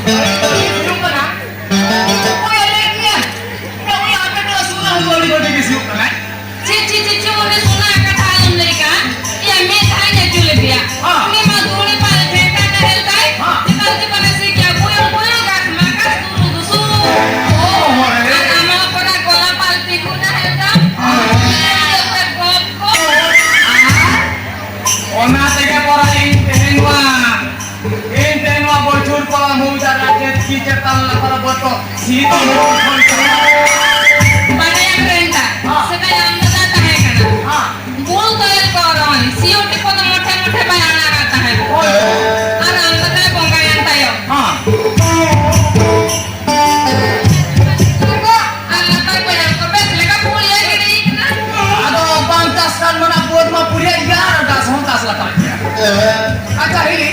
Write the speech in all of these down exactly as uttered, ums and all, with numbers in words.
ᱦᱩᱭᱩᱜ ᱠᱟᱱᱟ᱾ ᱚᱠᱚᱭ ᱮ ᱞᱟᱹᱭ ᱠᱮᱭᱟ? ᱩᱱᱤ ᱟᱯᱮ ᱴᱚᱞᱟ ᱥᱩᱨ ᱨᱮᱱ ᱦᱚᱲ ᱟᱹᱰᱤ ᱵᱟᱹᱲᱛᱤ ᱜᱮ ᱥᱤᱭᱳᱜ ᱠᱟᱱᱟᱭ᱾ ᱪᱮᱫ, ᱪᱮᱫ, ᱪᱮᱫ, ᱪᱮᱫ, ᱚᱱᱮ ᱥᱳᱱᱟ ᱠᱟᱛᱷᱟ ᱟᱞᱚᱢ ᱞᱟᱹᱭ ᱠᱟᱜᱼᱟ᱾ ᱭᱟ, ᱢᱤᱫ ᱫᱷᱟᱣ ᱤᱧ ᱟᱹᱪᱩ ᱞᱮᱫᱮᱭᱟ᱾ ᱦᱮᱸ᱾ ᱩᱱᱤ ᱢᱟ ᱫᱩᱲᱤ ᱯᱟᱞ ᱜᱷᱮᱱᱴᱟ ᱠᱟᱱ ᱮᱞ ᱛᱟᱭ᱾ ᱦᱮᱸ᱾ ᱪᱮᱛᱟᱱ ᱪᱮᱛᱟᱱ ᱮ ᱥᱤ ᱠᱮᱜᱼᱟ, ᱵᱩᱭᱩᱝ, ᱵᱩᱭᱩᱝ, ᱜᱷᱟᱥ ᱢᱟ ᱜᱷᱟᱥ, ᱫᱩᱨᱩ ᱫᱩᱥᱩ᱾ ᱚ, ᱦᱳᱭ᱾ ᱟᱨ ᱟᱢᱟᱜ ᱯᱚᱨᱟ ᱜᱚᱞᱟ ᱯᱟᱞ ᱛᱤᱸᱜᱩᱱᱟ ᱮᱞ ᱛᱟᱢ᱾ ᱦᱮᱸ᱾ ᱩᱱᱤ ᱡᱚᱛᱚ ᱜᱚᱯ ᱜᱚᱯ᱾ ᱚᱱᱟ ᱛᱮᱜᱮ ᱯᱚᱨᱟ ᱤᱧ ᱛᱮᱦᱮᱧ ᱢᱟ ᱮᱱᱛᱮ ᱱᱚᱣᱟ ᱵᱚᱪᱷᱚᱨ ᱠᱚ ᱢᱩ ᱡᱟᱭᱜᱟ ᱪᱮᱫ ᱠᱤ ᱪᱮᱛᱟᱱ ᱞᱟᱛᱟᱨ ᱵᱚᱛᱚ ᱥᱤᱫᱚ ᱢᱩ ᱠᱷᱚᱱ ᱪᱟᱞᱟᱜ᱾ ᱵᱟᱰᱟᱭᱟᱢ ᱨᱮᱱᱴᱟ, ᱦᱮᱸ᱾ ᱥᱮᱫᱟᱭ ᱟᱢ ᱫᱟᱫᱟ ᱛᱟᱦᱮᱸ ᱠᱟᱱᱟ᱾ ᱦᱮᱸ᱾ ᱵᱩᱞ ᱛᱚᱭᱮᱞ ᱠᱚ ᱨᱚᱦᱚᱭ, ᱥᱤᱭᱳᱴ ᱠᱚᱫᱚ ᱢᱚᱴᱷᱮ ᱢᱚᱴᱷᱮ ᱵᱟᱭ ᱟᱲᱟᱜᱟ ᱛᱟᱦᱮᱸᱫ᱾ ᱦᱳᱭ᱾ ᱟᱨ ᱟᱢ ᱫᱟᱫᱟᱭ ᱵᱚᱸᱜᱟᱭᱮᱱ ᱛᱟᱭᱚᱢ᱾ ᱦᱮᱸ᱾ ᱟᱨ ᱞᱟᱛᱟᱨ ᱯᱟᱭᱟᱨ ᱠᱚ ᱵᱮᱥ ᱞᱮᱠᱟ ᱯᱩᱲᱤᱭᱟᱹ ᱜᱤᱰᱤ ᱠᱟᱱᱟ᱾ ᱟᱫᱚ ᱵᱟᱝ ᱪᱟᱥ ᱠᱷᱟᱱ ᱢᱟ ᱱᱟ ᱵᱟᱹᱫᱽ ᱢᱟ ᱯᱩᱲᱤᱭᱟᱹ ᱜᱮᱭᱟ ᱟᱨ ᱪᱟᱥ ᱦᱚᱸ ᱪᱟᱥ ᱞᱮᱠᱟ ᱜᱮᱭᱟ᱾ ᱟᱪᱪᱷᱟ, ᱦᱤᱞᱤ,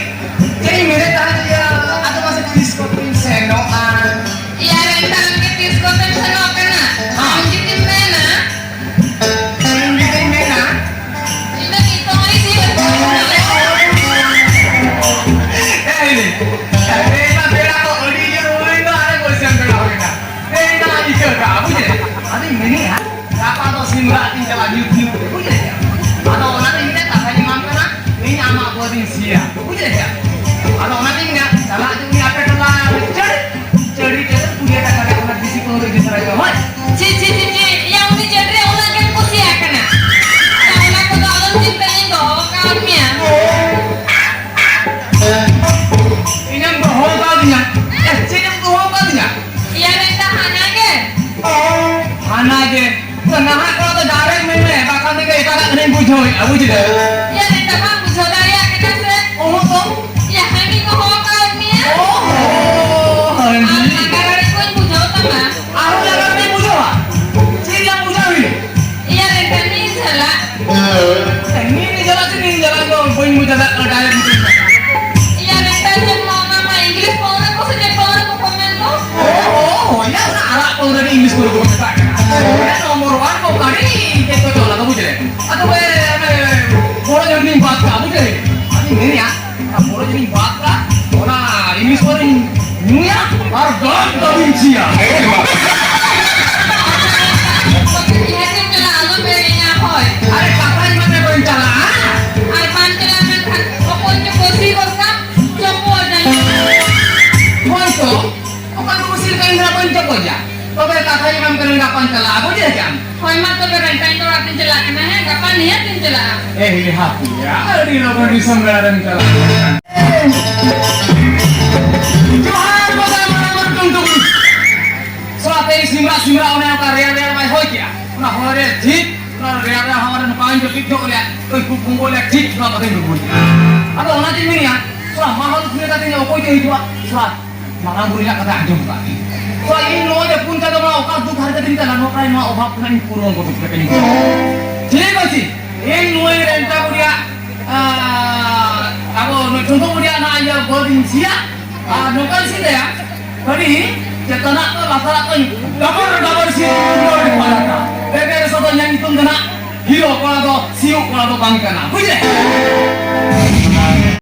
ᱪᱮᱫ ᱤᱧ ᱢᱮᱱᱮᱫ ᱛᱟᱦᱮᱸᱫ, ᱤᱭᱟᱹ, ᱟᱫᱚ ᱢᱟᱥᱮ ᱛᱤᱥ ᱠᱚᱛᱮᱧ ᱥᱮᱱᱚᱜᱼᱟ? ᱤᱭᱟᱹ, ᱨᱮᱱ ᱛᱟᱦᱮᱱ ᱜᱮ ᱛᱤᱥ ᱠᱚᱛᱮᱢ ᱥᱮᱱᱚᱜ ᱠᱟᱱᱟ? ᱦᱮᱸ᱾ ᱟᱢ ᱡᱩᱫᱤᱢ ᱢᱮᱱᱟ᱾ ᱤᱧ ᱡᱩᱫᱤᱧ ᱢᱮᱱᱟ᱾ ᱤᱧ ᱫᱚ ᱱᱤᱛᱚᱜ ᱦᱚᱸᱧ ᱥᱤᱭᱳᱜ ᱠᱟᱱᱟ᱾ ᱮ ᱦᱤᱞᱤ, ᱛᱮᱦᱮᱧ ᱢᱟ ᱵᱮᱲᱟ ᱠᱚ ᱟᱹᱰᱤ ᱡᱳᱨ ᱦᱩᱭᱱᱟ, ᱟᱨᱮ ᱵᱟᱹᱥᱭᱟᱹᱢ ᱵᱮᱲᱟ ᱦᱩᱭᱱᱟ᱾ ᱛᱮᱦᱮᱧ ᱢᱟ ᱤᱠᱟᱹ ᱠᱟᱜᱼᱟ, ᱵᱩᱡᱷᱟᱹᱣ? ᱟᱫᱚᱧ ᱢᱮᱱᱮᱫᱼᱟ, ᱜᱟᱯᱟ ᱫᱚ ᱥᱤᱢ ᱨᱟᱜ ᱛᱤᱧ ᱪᱟᱞᱟᱜᱼᱟ, ᱧᱩᱛ ᱧᱩᱛ ᱛᱮ, ᱵᱩᱡᱷᱟᱹᱣ ᱠᱮᱫᱟ? ᱟᱫᱚ ᱚᱱᱟᱛᱮ ᱤᱧ ᱫᱚ ᱠᱟᱛᱷᱟᱧ ᱮᱢᱟᱢ ᱠᱟᱱᱟ, ᱤᱧ ᱟᱢᱟᱜ ᱵᱟᱹᱫᱤᱧ ᱥᱤᱭᱟ, ᱵᱩᱡᱷᱟᱹᱣ ᱠᱮᱫᱟ? ᱟᱫᱚ ᱚᱱᱟᱛᱮ ᱤᱧ ᱢᱮᱱᱟ, ᱪᱟᱞᱟᱜ ᱡᱚᱝ ᱤᱧ ᱟᱯᱮ ᱴᱚᱞᱟ ᱪᱟᱹᱲ, ᱪᱟᱹᱲᱤ ᱪᱟᱹᱲ, ᱠᱩᱲᱤ ᱴᱟᱠᱟ ᱨᱮ ᱚᱱᱟ ᱵᱮᱥᱤ ᱯᱟᱹᱣᱨᱟᱹ ᱤᱫᱤ ᱛᱚᱨᱟᱭ ᱯᱮ, ᱦᱳᱭ? ᱪᱮᱫ, ᱪᱮᱫ, ᱪᱮᱫ, ᱪᱮᱫ? ᱭᱟ, ᱩᱱᱤ ᱪᱟᱹᱲ ᱨᱮ ᱩᱱᱟᱹᱜ ᱜᱮᱢ ᱠᱩᱥᱤᱭᱟᱜ ᱠᱟᱱᱟ? ᱚᱱᱟ ᱠᱚᱫᱚ ᱟᱞᱚᱢ ᱪᱤᱱᱛᱟᱹᱭᱟ, ᱤᱧ ᱫᱚᱦᱚ ᱠᱟᱣᱟᱫ ᱢᱮᱭᱟ᱾ ᱤᱧᱮᱢ ᱫᱚᱦᱚ ᱠᱟᱣᱫᱤᱧᱟ? ᱮ, ᱪᱮᱫ ᱮᱢ ᱫᱚᱦᱚ ᱠᱟᱣᱫᱤᱧᱟ? ᱭᱟ, ᱢᱮᱱᱫᱟ ᱦᱟᱱᱟ ᱜᱮ᱾ ᱦᱟᱱᱟ ᱜᱮ᱾ ᱛᱚ, ᱱᱟᱦᱟᱜ ᱠᱚᱲᱟ ᱫᱚ direct ᱢᱮᱱ ᱢᱮ, ᱵᱟᱠᱷᱟᱱ ᱫᱚ ᱮᱴᱟᱜᱟᱜ ᱠᱟᱹᱱᱟᱹᱧ ᱵᱩᱡᱷᱟᱹᱣᱮᱫᱼᱟ, ᱵᱩᱡᱽ ᱞᱮ᱾ ᱭᱟ, ᱢᱮᱱᱫᱟ ᱵᱟᱢ ᱵᱩᱡᱷᱟᱹᱣ ᱫᱟᱲᱮᱭᱟᱜ ᱠᱟᱱᱟ ᱥᱮ? ᱚᱦᱚᱸ ᱛᱚ᱾ ᱭᱟ, ᱦᱟᱹᱱᱤ ᱫᱚᱦᱚ ᱠᱟᱣᱫᱤᱧᱟ᱾ ᱚᱦᱚ, ᱦᱟᱹᱱᱤ᱾ ᱟᱨ ᱞᱟᱜᱟ ᱫᱟᱲᱮ ᱠᱚᱧ ᱵᱩᱡᱷᱟᱹᱣ ᱛᱟᱢᱟ᱾ ᱟᱨᱦᱚᱸ ᱞᱟᱜᱟ ᱫᱟᱲᱮ ᱵᱩᱡᱷᱟᱹᱣᱟ? ᱪᱮᱫ ᱞᱟᱝ ᱵᱩᱡᱷᱟᱹᱣ ᱦᱩᱭᱩᱜ? ᱤᱭᱟᱹ ᱨᱮ ᱛᱟᱹᱱᱤ ᱡᱷᱟᱞᱟ᱾ ᱛᱟᱹᱱᱤ ᱡᱷᱟᱞᱟ ᱥᱮ ᱱᱤ ᱡᱷᱟᱞᱟ ᱫᱚ ᱵᱟᱹᱧ ᱵᱩᱡᱷᱟᱹᱣ ᱫᱟᱲᱮᱭᱟᱜ ᱠᱟᱱᱟ, direct ᱵᱩᱡᱷᱟᱹᱣ ᱢᱮ᱾ ᱤᱭᱟᱹ ᱨᱮ ᱛᱟᱹᱱᱤ ᱡᱷᱟᱞᱟ ᱢᱟ ᱢᱟ English ᱯᱟᱹᱣᱨᱟᱹ ᱠᱚ ᱥᱮ ᱪᱮᱫ ᱯᱟᱹᱣᱨᱟᱹ ᱠᱚ ᱠᱚ ᱢᱮᱱ ᱫᱚ? ᱚ, ᱚ, ᱚ, ᱚᱱᱟ ᱟᱨᱟᱜ ᱯᱟᱹᱣᱨᱟᱹ ᱜᱮ English ᱯᱟᱹᱣᱨᱟᱹ ᱠᱚ ᱢᱮᱛᱟᱜ ᱠᱟᱱᱟ᱾ ᱚᱱᱟ number one ᱠᱚ ᱠᱟᱹᱲᱤ ᱪᱮᱫ ᱠᱚ ᱪᱚᱞᱟ ᱫᱚ ᱵᱩᱡᱷᱟᱹᱣ᱾ ᱟᱫᱚ ᱵᱮ, ᱚᱱᱮ, ᱵᱚᱲᱚ ᱡᱟᱹᱱᱤᱡ ᱵᱟᱫ ᱠᱟᱜᱼᱟ, ᱵᱩᱡᱷᱟᱹᱣ᱾ ᱟᱫᱚᱧ ᱢᱮᱱᱮᱫᱼᱟ, ᱚᱱᱟ ᱵᱚᱲᱚ ᱡᱟᱹᱱᱤᱡ ᱵᱟᱫ ᱠᱟᱜᱼᱟ, ᱚᱱᱟ English ᱯᱟᱹᱣᱨᱟᱹᱧ ᱧᱩᱭᱟ ᱟᱨ ᱜᱟᱱ ᱛᱟᱵᱤᱱ ᱪᱤᱭᱟ᱾ ᱤᱦᱟᱹ ᱪᱮᱫ ᱪᱟᱞᱟᱜ, ᱟᱞᱚ ᱯᱮ ᱮᱱᱮᱡᱟ, ᱦᱳᱭ᱾ ᱟᱨᱮ ᱠᱟᱛᱷᱟᱧ ᱢᱮᱱᱮ ᱵᱟᱹᱧ ᱪᱟᱞᱟᱜᱼᱟ᱾ ᱟᱨ ᱵᱟᱝ ᱪᱟᱞᱟᱜ ᱢᱮᱱᱠᱷᱟᱱ ᱚᱠᱚᱭ ᱪᱚ ᱠᱩᱥᱤ ᱜᱚᱫ ᱠᱟᱢ, ᱪᱚᱯᱚᱡ ᱟᱹᱧ᱾ ᱦᱳᱭ ᱛᱚ, ᱚᱠᱟ ᱠᱚ ᱠᱩᱥᱤ ᱞᱮᱠᱟ ᱤᱧ ᱫᱚ ᱵᱟᱹᱧ ᱪᱚᱯᱚᱡᱟ᱾ ᱛᱚᱵᱮ ᱠᱟᱛᱷᱟᱧ ᱮᱢᱟᱢ ᱠᱟᱱᱟ, ᱜᱟᱯᱟᱧ ᱪᱟᱞᱟᱜᱼᱟ, ᱵᱩᱡᱷᱟᱹᱣ ᱠᱮᱫᱟᱢ? ᱦᱳᱭ, ᱢᱟ ᱛᱚᱵᱮ ᱨᱮᱱᱴᱟᱧ ᱫᱚ ᱚᱲᱟᱜ ᱛᱤᱧ ᱪᱟᱞᱟᱜ ᱠᱟᱱᱟ, ᱦᱮᱸ, ᱜᱟᱯᱟ ᱱᱤᱦᱟᱹᱛ ᱤᱧ ᱪᱟᱞᱟᱜᱼᱟ᱾ ᱮ ᱦᱤᱞᱤ ᱦᱟᱯᱮᱭᱟ, ᱟᱹᱰᱤ ᱞᱚᱜᱚᱱ ᱫᱤᱥᱚᱢ ᱵᱮᱲᱟ ᱨᱮᱢ ᱪᱟᱞᱟᱜ ᱠᱟᱱᱟ᱾ ᱡᱚᱦᱟᱨ ᱵᱚᱫᱟ ᱢᱟᱨᱟᱝ ᱢᱟᱨᱟᱝ ᱴᱩᱱᱴᱩ ᱵᱩᱲᱦᱤ᱾ ᱥᱟᱞᱟ ᱛᱮᱦᱮᱧ ᱥᱤᱢᱨᱟᱜ ᱥᱤᱢᱨᱟᱜ ᱚᱱᱮ ᱚᱱᱠᱟ ᱨᱮᱭᱟᱲ ᱨᱮᱭᱟᱲ ᱵᱟᱭ ᱦᱚᱭ ᱠᱮᱜᱼᱟ᱾ ᱚᱱᱟ ᱦᱚᱭ ᱨᱮ ᱴᱷᱤᱠ, ᱚᱱᱟ ᱨᱮᱭᱟᱲ ᱨᱮᱭᱟᱲ ᱦᱟᱣᱟ ᱨᱮ ᱱᱚᱝᱠᱟᱧ ᱡᱟᱹᱯᱤᱫ ᱧᱚᱜ ᱞᱮᱜᱼᱟ᱾ ᱳᱭ ᱠᱷᱩᱵ ᱠᱚᱢᱵᱚᱞ ᱨᱮ ᱴᱷᱤᱠ ᱱᱚᱣᱟ ᱠᱟᱛᱮᱧ ᱨᱩᱣᱟᱹᱲ ᱠᱮᱜᱼᱟ᱾ ᱟᱫᱚ ᱚᱱᱟᱛᱤᱧ ᱢᱮᱱᱮᱜᱼᱟ, ᱥᱟᱞᱟ ᱢᱟ ᱦᱚᱲ ᱠᱷᱩᱞᱟᱹ ᱠᱟᱛᱮᱧ ᱚᱠᱚᱭ ᱪᱚ ᱦᱤᱡᱩᱜᱼᱟ᱾ ᱥᱟᱞᱟ ᱢᱟᱨᱟᱝ ᱵᱩᱨᱩ ᱨᱮᱱᱟᱜ ᱠᱟᱛᱷᱟ ᱟᱸᱡᱚᱢ ᱠᱟᱜ ᱯᱮ᱾ ᱛᱚ, ᱤᱧ ᱱᱚᱣᱟ ᱡᱟᱹᱯᱩᱫ ᱪᱟᱸᱫᱳ ᱢᱟ ᱚᱠᱟ ᱫᱩᱠ ᱦᱟᱨᱠᱮᱛ ᱨᱤᱧ ᱪᱟᱞᱟᱜ, ᱱᱚᱣᱟ ᱠᱚᱨᱮ ᱱᱚᱣᱟ ᱚᱵᱷᱟᱵ ᱠᱷᱚᱱᱟᱜ ᱤᱧ ᱯᱩᱨᱚᱱ ᱜᱚᱫ ᱠᱟᱜ ᱤᱧ᱾ ᱴᱷᱤᱠ ᱟᱪᱷᱮ, ᱤᱧ ᱱᱩᱭ ᱨᱮᱱᱴᱟ ᱵᱩᱰᱷᱤᱭᱟᱜ, ᱟᱸ, ᱟᱵᱚ ᱱᱩᱭ ᱴᱩᱰᱩ ᱵᱩᱰᱷᱤᱭᱟᱜ ᱱᱟᱜ ᱤᱭᱟᱹ ᱜᱚᱫ ᱤᱧ ᱥᱤᱭᱟ, ᱟᱨ ᱱᱚᱝᱠᱟᱧ ᱥᱤᱫᱟᱹᱭᱟ, ᱟᱹᱰᱤ ᱪᱮᱛᱟᱱᱟᱜ ᱠᱚ ᱞᱟᱛᱟᱨᱟᱜ ᱠᱚᱧ ᱰᱟᱵᱚᱨ ᱰᱟᱵᱚᱨ ᱥᱤᱭᱟ, ᱰᱟᱵᱚᱨ ᱰᱟᱵᱚᱨ᱾ ᱵᱮᱵᱮᱨ ᱥᱚᱫᱚ ᱤᱧᱟᱹᱜ ᱧᱩᱛᱩᱢ ᱫᱚ ᱱᱟᱜ ᱦᱤᱨᱳ, ᱠᱚᱲᱟ ᱫᱚ ᱥᱤᱭᱳᱜ, ᱠᱚᱲᱟ ᱫᱚ ᱵᱟᱝ ᱠᱟᱱᱟ, ᱵᱩᱡᱷᱟᱹᱣ?